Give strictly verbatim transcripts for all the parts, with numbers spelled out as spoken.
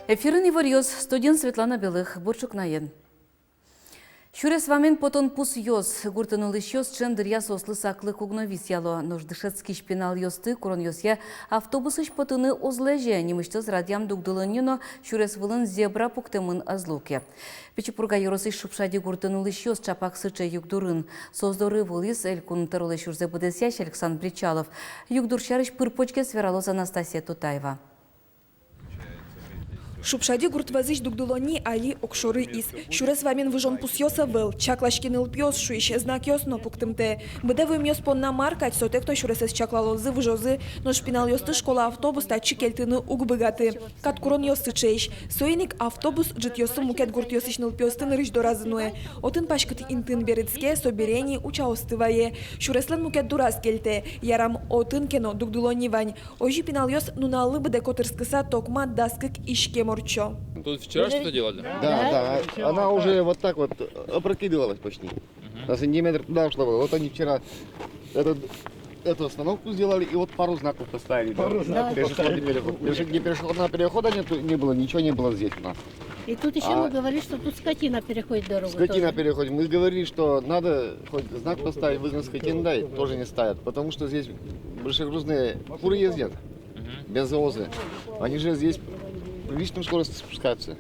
Эфирын иворъёс, студиын Светлана Белых. Бур ӵукнаен. Сюрес вамен потон пусъёс. Гуртын улӥсьёс ӵем дыръя соослы саклык уг но висъяло. Нош дышетскись пиналъёсты куронъёсъя автобусысь потыны уз лэзе. Нимысьтыз радъям дугдылонни но сюрес вылын зебра пуктэмын ӧз луэ ке. Пичи Пурга ёросысь Шупшади гуртын улӥсьёс ӵапак сыӵе югдурын. Соос доры вуылӥз Элькун тӧролэсь ужзэ быдэсъясь Александр Бречалов. Югдур сярысь пыр-почгес вералоз Анастасия Тутаева. Шупшади гурт вӧзысь дугдылонни али огшоры из. Сюрес вамен выжон пусъёс ӧвӧл, чаклаське нылпиос шуись знакъёс но пуктымтэ. Быдэ вуэмъёс понна мар кадь, сотэк но сюресэз чаклалозы, выжозы, нош пиналъёсты школа автобус татчы кельтыны уг быгаты. Каткуронъёс сыӵеесь. Соин ик автобус ӝытъёсы мукет гуртъёсысь нылпиосты нырысь доразы нуэ. Отын паськыт интыын берытске, собере ини учаосты вае. Сюреслэн мукет дораз кельтэ. Ярам, отын ке но дугдылонни вань. Озьы пиналъёс нуналлы быдэ котырскыса токма дас кык иськем ортчо. Тут вчера что-то делали? Да, да. Она уже вот так вот опрокидывалась почти. На сантиметр туда ушла была. Вот они вчера этот, эту остановку сделали и вот пару знаков поставили. Да. Пару знаков. Пешеходный переход. Пеше-, не пешеходного перехода нету, не было, ничего не было здесь у нас. И тут ещё мы говорили, что тут скотина переходит дорогу. Скотина тоже переходит. Мы говорили, что надо хоть знак поставить, выгон скотины, да, и тоже не ставят, потому что здесь большегрузные фуры ездят, бензовозы. Они же здесь приличным скоростью спускаются.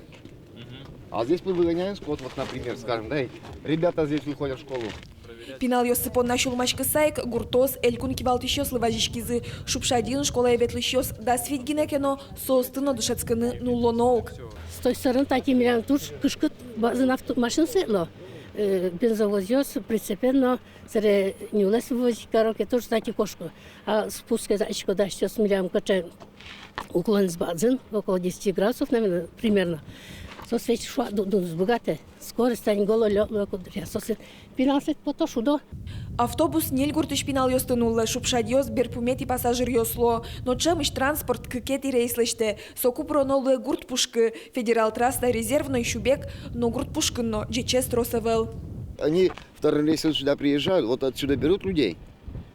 А здесь мы выгоняем скот, вот, например, скажем, да, и ребята здесь выходят в школу. Пиналъёссы понна сюлмаськыса ик гуртоос элькун кивалтӥсьёслы вазиськизы. Шупшадиын школае ветлӥсьёс дас вить гинэ ке но, соосты но дышетскыны нуллоно ук. С той стороны тати милям туж кышкыт, бадӟым авто-, машинаос ветло, э, бензовозъёс, прицепен но, собере нюлэс возить каро ке, тоже тати кошко. А спуске, значит, куда сейчас милям кыӵе уклонэз бадӟым, около десяти градусов, наверное, примерно. Соос ведь шуа ду-, дуныз быгатэ. Скорость тани гололёд луэ куддыръя. Соос ведь пиналъёс ведь пото, шудо. Автобус ньыль гуртысь пиналъёсты нуллэ. Шупшадиос берпуметӥ пассажиръёс луо. Но ӵемысь транспорт кыкетӥ рейс лэсьтэ. Соку пыроно луэ гурт пушкы. Федерал трасса Резервной, Сюбег но гурт пушкын но ӟечез трос ӧвӧл. Они вторым рейсом сюда приезжают, вот отсюда берут людей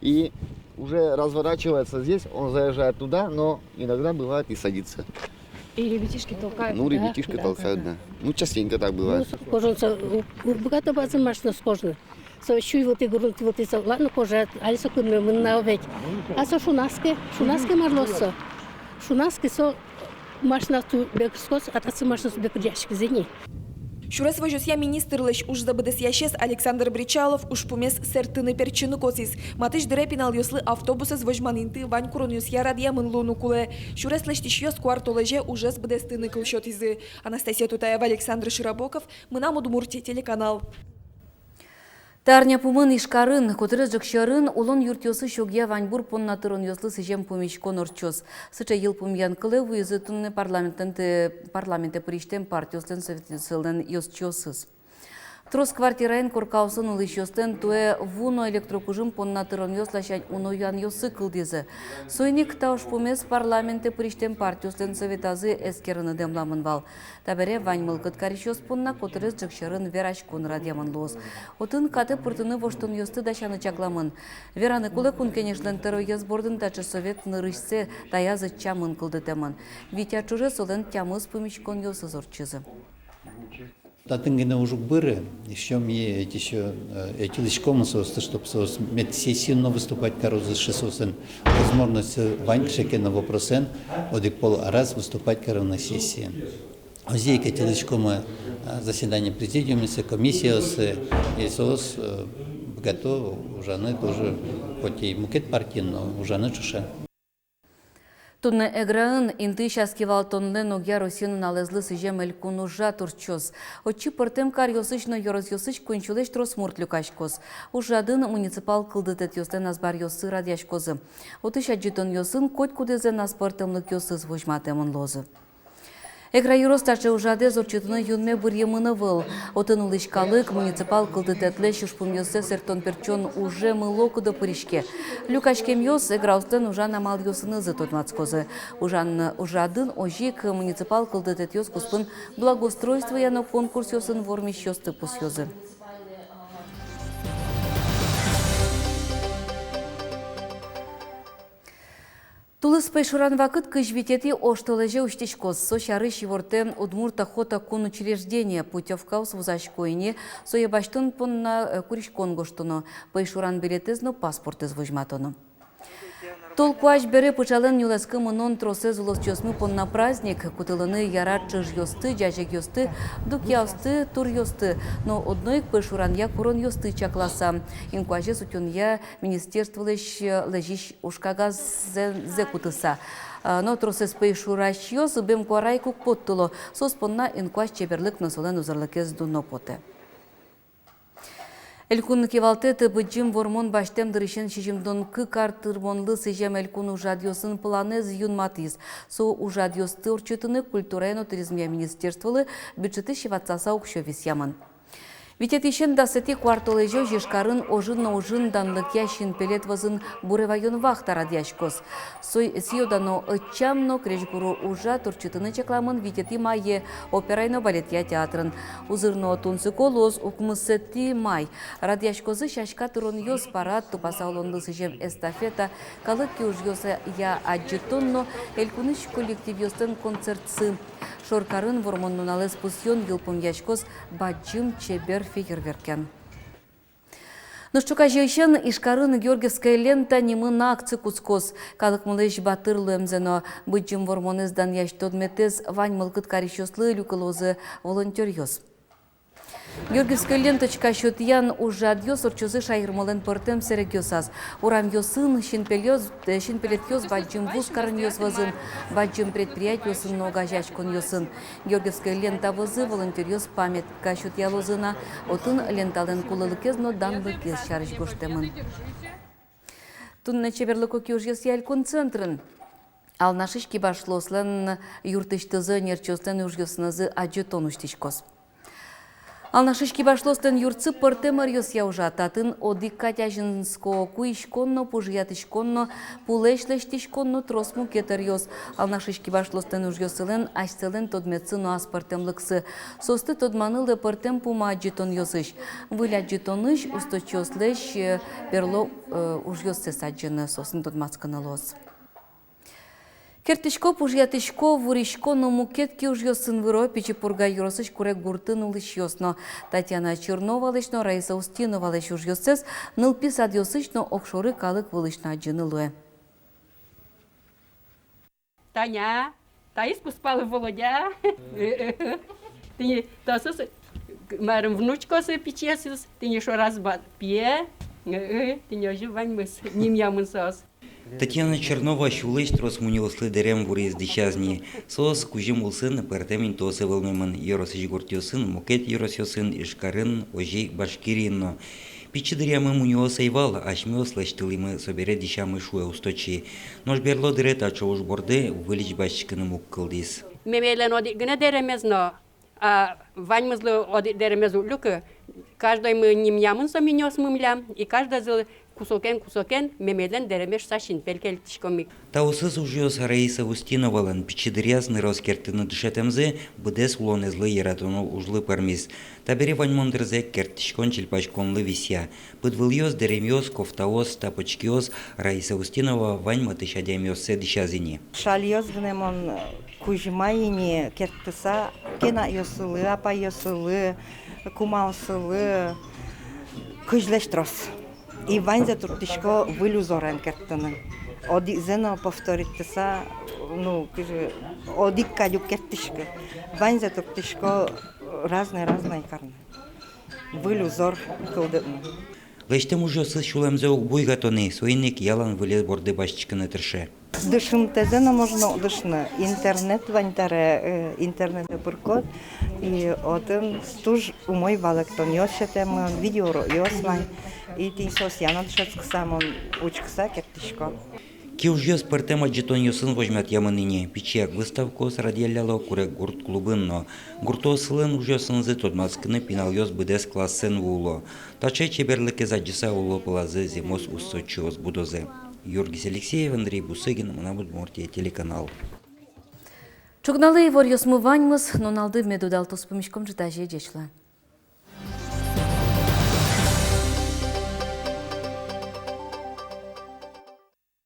и уже разворачиваются здесь, он заезжает туда, но иногда бывает и садится. И ребятишки толкают, да? Ну, ребятишки толкают, да. Ну, частенько так бывает. Ну, кожан со, у, у, быгато бадӟым машинаос кожаны. Со сюй вылтӥ, грунт вылтӥ со, ладно, кожа, али со кынмы мынна ведь. А со шунаське, шунаське мар луоз со. Шунаське со, машинаос туж бекыръяськоз, а татчы машинаос бекыръяськизы ини. Сюрес возёсъя министрлэсь ужзэ быдэсъясез Александр Бречалов ужпумез сэрттыны-пертчыны косӥз. Матысь дыре пиналъёслы автобусэз возьман инты вань куронъёсъя радъямын луыны кулэ. Сюрес лэсьтӥсьёс куартолэзе ужез быдэстыны кыл сётӥзы. Анастасия Тутаева, Александр Широбоков, «Мынам Удмуртие» телеканал. Та арня пумын Ижкарын, котырес ӝӧк сьӧрын, улон юртъёсысь огъя ваньбур понна тыронъёслы сӥзем пумиськон ортчоз. Сыӵе йылпумъян кылэ вуизы туннэ парламентэн тэ-, парламентэ пырисьтэм партиослэн советъёссылэн ёзчиосыз. Трос квартираен коркаосын улӥсьёслэн туэ ву но электрокужым понна тыронъёс ласянь уно юанъёссы кылдӥзы. Соин ик та ужпумез парламентэ пырисьтэм партиослэн советазы эскерыны дэмламын вал. Табере вань мылкыд карисьёс понна котырес ӝӧк сьӧрын вераськон радъямын луоз. Отын катэ пыртыны воштонъёсты дасяны чакламын. Вераны кулэ, Кун Кенешлэн тӧроез бордын таӵе совет нырысьсэ таяз ӧтчамын кылдытэмын. Вить ар ӵоже солэн тямыс пумиськонъёсыз ортчизы. Татын гинэ уж уг быры, ещё ми ведь ещё, э, ӧтьылӥськомы соосты, чтоб соос мед сессиын но выступать карозы, сыӵе соослэн возможностьсы вань кыӵе ке но вопросэн одӥг пол араз выступать карыны сессиын. Озьы ик ӧтьылӥськомы, э, заседание президиумъёсы, комиссиосы, и соос, э, быгато ужаны тоже, хоть и мукет партиын, но ужаны ӵошен. Туннэ Эграын интыысь ас кивалтонлэн огъя Россия нуналэзлы сӥзем элькун ужрад ортчоз. Отчы пӧртэм каръёсысь но ёросъёсысь куиньсюлэсь трос мурт люкаськоз. Ужрадын муниципал кылдытэтъёслэн азбаръёссы радъяськозы. Отысь адӟытонъёсын котькудӥзлэн аспӧртэмлыкъёсыз возьматэмын луозы. Эгра ёрос таӵе ужрадэз ортчытыны юнме быръемын ӧвӧл. Отын улӥсь калык муниципал кылдытэтлэсь ужпумъёссэ сэрттон-пертчон уже мыло-кыдо пыриське. Люкаськемъёс эграослэн ужан амалъёсынызы тодматскозы. Ужан, ужрадын озьы ик муниципал кылдытэтъёс куспын благоустройствоя но конкурсъёсын вормисьёсты пусъёзы. Тулыс пӧйшуран вакыт кызь витетӥ оштолэзе усьтӥськоз. Со сярысь ивортэ «Удмурт охота» кун учреждение. Путёвкаос вузасько ини, сое басьтон понна, э, куриськон гожтоно, пӧйшуран билетэз но паспортэз возьматоно. Тол куазь бере пыӵалэн нюлэскы мынон тросэз улосчиосмы понна праздник. Кутылыны яра ӵыжъёсты, ӟазегъёсты, дукъяосты, туръёсты, но одно ик пӧйшуранъя куронъёсты чакласа. Инкуазез утёнъя министерстволэсь, э, лэзись ужкагаззэ кутыса. А, но тросэз пӧйшурасьёс ыбем куара ик уг поттыло. Соос понна инкуазь чеберлык но солэн узырлыкез дуно потэ. Элькун кивалтэт Быдӟым Вормон басьтэм дырысен сизьымдон кык ар тырмонлы сӥзем элькун ужрадъёсын планэз юнматӥз. Со ужрадъёсты ортчытыны культурая но туризмъя министерстволы бюджетысь ватсаса уксё висъямын. Витетӥысен дасэтӥ куартолэзёзь Ижкарын ожын но ужын данлыкъя синпелет вӧзын буре ваён вахта радъяськоз. Со-, сӥё-дано ӧтчам но крезьгуро ужрад ортчытыны чакламын витетӥ мае операй но балетъя театрын. Узыр но тунсыко луоз укмысэтӥ май. Радъяськозы сяська тыронъёс, парад, тупаса улонлы сӥзем эстафета, калык киужъёсъя адӟытон но элькунысь коллективъёслэн концертсы. Шоркарын Вормон нуналэз пусъён йылпумъяськоз бадӟым чебер фейерверкен. Нош ӵуказеысен Ижкарын «Георгиевская лента» нимын акци кутскоз. Калыкмылэсь батыр луэмзэ но Быдӟым Вормонэз данъясь тодметэз вань мылкыд карисьёслы люкылозы волонтёръёс. «Георгиевская ленточка» сётъян ужрадъёс ортчозы шаермылэн пӧртэм сэрегъёсаз. Урамъёсын, синпельёс-, э, синпелетъёс бадӟым вузкаронъёс вӧзын, бадӟым предприятиосын но огазеяськонъёсын. «Георгиевская лента» вӧзы волонтёръёс памятка сётъялозы на, отын ленталэн кулэлыкез но данлыкез сярысь гожтэмын. Туннэ чеберлыко киужъёсъя элькун центрын Алнашысь кибашлыослэн юртысьтызы ӧнерчиослэн ужъёсынызы адӟытон усьтӥськоз. Алнашысь кибашлыослэн юртсы пӧртэм ӧръёсъя ужа. Татын одӥг кадь азинско куиськон но, пужыятӥськон но, пулэсь лэсьтӥськон но, трос мукет ӧръёс. Алнашысь кибашлыослэн ужъёссылэн асьсэлэн тодметсы но аспӧртэмлыксы. Соосты тодманы луэ пӧртэм пума адӟытонъёсысь. Выль адӟытонысь усточиослэсь, э, берло, э, ужъёссэс адӟыны, соосын тодматскыны луоз. Керттӥсько, пужыятӥсько, вурисько но мукет киужъёсын выро Пичи Пурга ёросысь Куреггуртын улӥсьёс но. Татьяна Черновалэсь но Раиса Устиновалэсь ужъёссэс нылпи садъёсысь но огшоры калык вылысь но адӟыны луэ. Таня, таиз кузпалы Володя. Тӥни таосыз, марым, внучкаосыз, пичиосыз, тӥни шораз ба-, пие. Тӥни озьы ваньмыз, нимъямын соос. Татьяна Чернова сюлэсь трос мунёослы дэрем вуриз дӥсяз ни. Соос кузьым улсын пӧртэм интыосы вӧлмемын: ёросысь гуртъёсын, мукет ёросъёсын, Ижкарын, озьы ик Башкириын но. Пичи дыръямы мунёос ӧй вал, асьмеос лэсьтылӥмы, собере дӥсямы, шуэ усточи. Нош берло дыре таӵе уж борды выльысь басьтӥськыны муг кылдӥз. Мемейлэн одӥг гинэ дэремез но, а, ваньмызлы одӥг дэремез уг люкы. Каждоймы нимъямын со мунёосмы милям, и каждойзылы кусокен-кусокен мемейлэн дэремез шуса синпель кельтӥськом ик. Таосыз ужъёс Раиса Устиновалэн. Пичи дыръяз нырос керттыны дышетэмзы быдэс улонэзлы яратоно ужлы пӧрмиз. Табере ваньмон дырзэ керттӥськон-чильпаськонлы висъя. Пыдвылъёс, дэремъёс, кофтаос, тапочкиос — Раиса Устинова вань матысь адямиоссэ дӥсяз ини. Шальёс гинэ мон кузьма ини керттыса, кенакъёсылы, апайёсылы, кумаосылы, кызьлэсь трос. И ваньзэ турттӥсько выль узорен керттыны. Одӥгзэ но повторитьтыса, ну, кызьы, одӥг кадь уг керттӥськы. Ваньзэ турттӥсько разной-разной карны. Выль узор кылдытны. Лэсьтэм ужъёсыз сюлэмзэ уг буйгато ни, соин ик ялан вылез борды басьтӥськыны тырше. Дышымтэзэ но можно дышны. Интернет вань табере, э, интернетэ пыркод, и отын туж умой валэктонъёс сётэмын, видеоурокъёс вань. И тӥни соосъя но дышетскыса, мон учкыса керттӥсько. Киужъёс пӧртэм адӟытонъёсын возьматъямын ини. Пичияк выставкаос радъялляло Куреггурт клубын но. Гуртоосылэн ужъёсынызы тодматскыны пиналъёс быдэс классэн вуо. Таӵе чеберлыкез адӟыса, оло, пӧлазы зэмос усточиос будозы. Юргис Алексеев, Андрей Бусыгин, «Мынам Удмуртие» телеканал. Ӵукналы иворъёсмы ваньмыз. Нуналды мед удалтоз, пумиськом ӝытазе. Ӟеч луэ.